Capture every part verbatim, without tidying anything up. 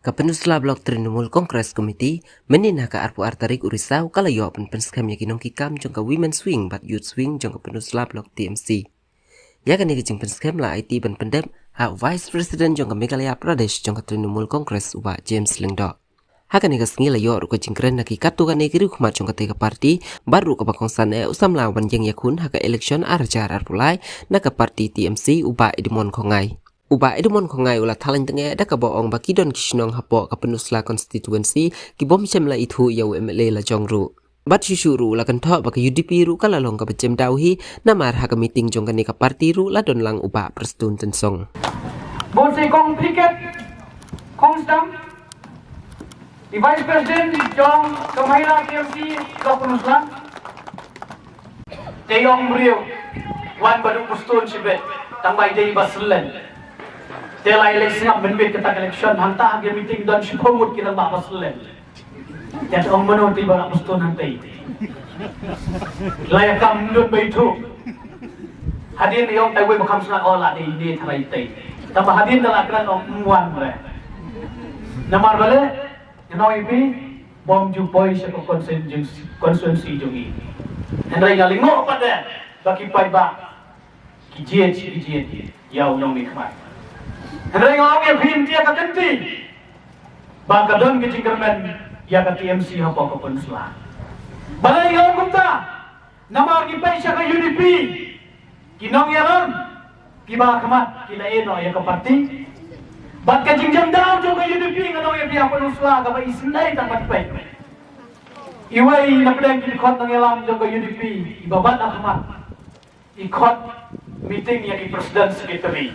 Ka Peninsula Block Trinamool Congress Committee mynhynnin ha ka arphew ar tarik u Risaw ka la ïoh ban pynskhem ïa ki nongkitkam jong ka Women's Wing bad Youth's Wing jong ka Peninsula Block T M C. Ïa kane ka jingpynskhem la aiti ban pyndep ha Vice President jong ka Meghalaya Pradesh jong ka Trinamool Congress u Bah James Lyngdoh. Ha kane ka sngi la ïoh ruh ka jingkren na ki katto katne ki riewkhmat jong katei ka party bad ruh kaba kongsan eh u samla ban ïeng ïakhun ha ka election ar hajar arphew lai na ka party T M C u Bah Edmund Khongngai. U Bah Edmund Khongngai u la thalang teng eh da kaba ong ba ki don ki shnong hapoh ka Peninsula Constituency ki bym shym la ithuh ïa u M L A lajong ruh. Bad shuh shuh ruh u la kynthoh ba ka U D P ruh ka la long kaba jem daw hi namar ha ka meeting jong kane ka party ruh la don lang u Bah Prestone Tynsong. Bun si kong Piket, kong Stam, i Vice President jong ka Mahila T M C jong Peninsula. Te ong briew wan ba duk Prestone shibit tang ba i dei ba selen. Te lai lei sngap mynbit kata ka election hangta ha ka meeting don shiphew ngut ki dang ba ba selen. Te ong mano te ba Prestone hangta i. Lai kam don ba ithuh. Hadien i ong tai wei ba kham sngap o la dei ne tharai tai. Tang ba hadien da la kren ong mwan re. Namar ba le Nga ong ïa phi, bym ju poi sha ka constituency, constituency jong ngi. Hynrei nga lyngngoh pat de ba ki paidbah ki jied, ki jied ïa u nongmihkhmat. Hynrei nga ong ïa phi, ïa ka kynti ba ka don ka jingkyrmen ïa ka T M C hapoh ka Peninsula. Balei nga ong kumta? Namar ngi peit sha ka U D P, ki nongïalam kiba khmat ki la ïehnoh ïa ka party. Bad ka jingjam daw jong ka U D P nga ong ïa phi ha Peninsula kaba i sngewdei tang ban peit. Iwei na pdeng ki dkhot nongïalam jong ka U D P, iba bat ha khmat, i khot meeting ïa ki president secretary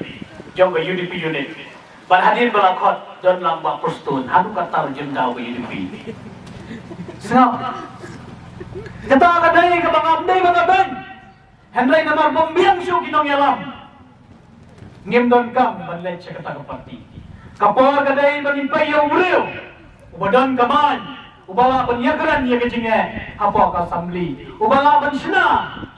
jong ka U D P unit. Bad hadien ba la khot don lang Bah Prestone, haduh katta ruh jem daw ka U D P. Sngap. Kata ka dei kaba ngam dei ba nga beiñ. Hynrei namar bym biang shuh ki nongïalam, ngim donkam ban leit sha kata ka party. Ka por ka dei ba ngin peit ïa u briew uba don ka main, uba lah ban ïakren ïa ka jingeh hapoh ka assembly, uba lah ban shna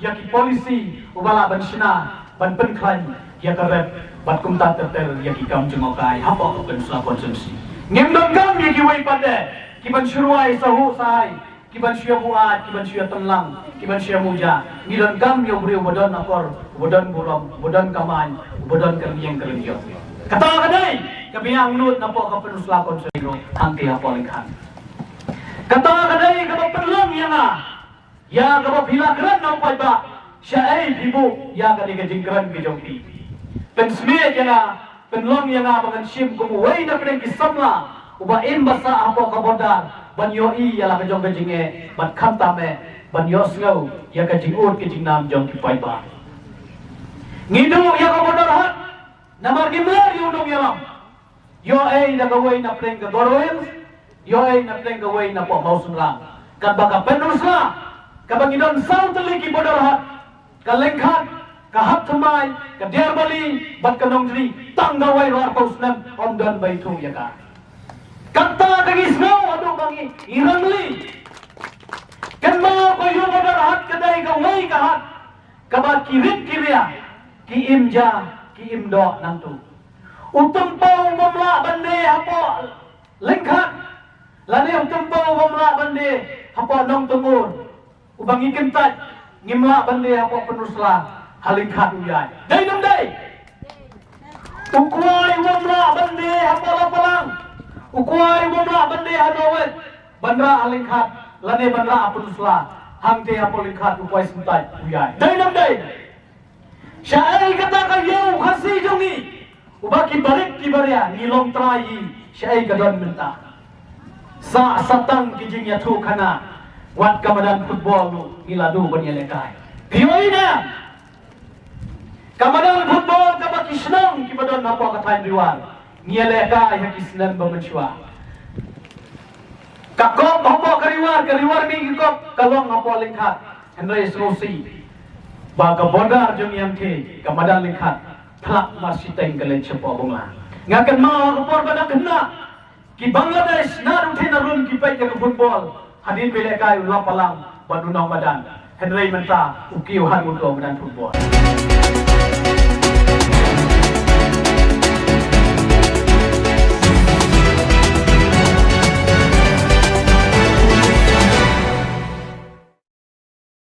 ïa ki policy, uba lah ban shna ban pynkhlaiñ ïa ka rep bad kumta ter ter ïa ki kam jngohkai hapoh ka Peninsula Constituency. Ngim donkam ïa kiwei pat de ki ban shu rwai sahuh sahai, ki ban shu ïa buaid, ki ban shu ïa tynlang, ki ban shu ïa muja. Ngi donkam ïa u briew uba don akor, uba don burom, uba don ka main, uba don ka rynïeng ka rynïeng. Kata ka dei kaba ïa ngnud napoh ka Peninsula Constituency ruh hangtei hapoh Lyngkhat. Kata ka dei kaba pynlong ïa nga ïa kaba phi la kren na u paidbah, shaei phi buh ïa kane ka jingkren ka jong phi. Pynsmit ïa nga, pynlong ïa nga ba ngan shim kum uwei na pdeng ki samla uba im ba sah hapoh ka border ban ïohi ïa la ka jong ka jingeh bad khamtam eh ban ïohsngew ïa ka jingud ka jingnam jong ki paidbah. Ngi duh ïa ka border hack namar ngim ler ïa u nongïalam. Ïoh ei da kawei na pdeng ka Garo Hills, ïoh ei na pdeng kawei napoh Mawsynram. Katba ka Peninsula kaba ngi don saw tylli ki border hack, ka Lyngkhat, ka Hatthymmai, ka Diarbali bad ka Nongjri, tang kawei ruh arphew snem ym don ba ithuh ïa ka. Kata ka ngi sngew haduh ba ngi, ngi rangli. Kynmaw ba ïa u border hack ka dei kawei ka hack kaba ki rit ki ria, ki im ja, ki im doh nangtu. U Tympew u bym lah ban die hapoh Lyngkhat, lane u Tympew u bym lah ban die hapoh Nongtyngur. Uba ngi kyntait ngim lah ban die hapoh Peninsula, ha Lyngkhat u ïaid. Dei ne ym dei? U Kwai u bym lah ban die hapoh Lapalang, u Kwai u bym lah ban die ha Nowit ban rah ha Lyngkhat, lane ban rah ha Peninsula, hangtei hapoh Lyngkhat u Kwai Syntait u ïaid. Dei ne ym dei? Shaei kata ka ïew Khasi jong ngi uba ki barit ki baria ngi long trai hi, shaei ka don mynta? Sah satang ki jingïathuhkhana, wat ka madan football ruh ngi la duh ban ïalehkai. Phi ïohi ne? Ka madan football kaba ki shnong kiba don hapoh ka thaiñ Riwar ngi ïalehkai ha ki snem ba mynshuwa. Ka kop hapoh ka Riwar, ka Riwar Mini Cup ka long hapoh Lyngkhat. Hynrei sngewsih ba ka border jong ngi hangtei ka madan Lyngkhat, phlak mar shiteng ka leit shapoh Bungla. Nga kynmaw ha ka por ba dang khynnah, ki Bangladesh naduh thei na rum ki peit ïa ka football, hadien ba ïalehkai u Lapalang bad u Nongmadan. Hynrei mynta u kiew hangne u madan football.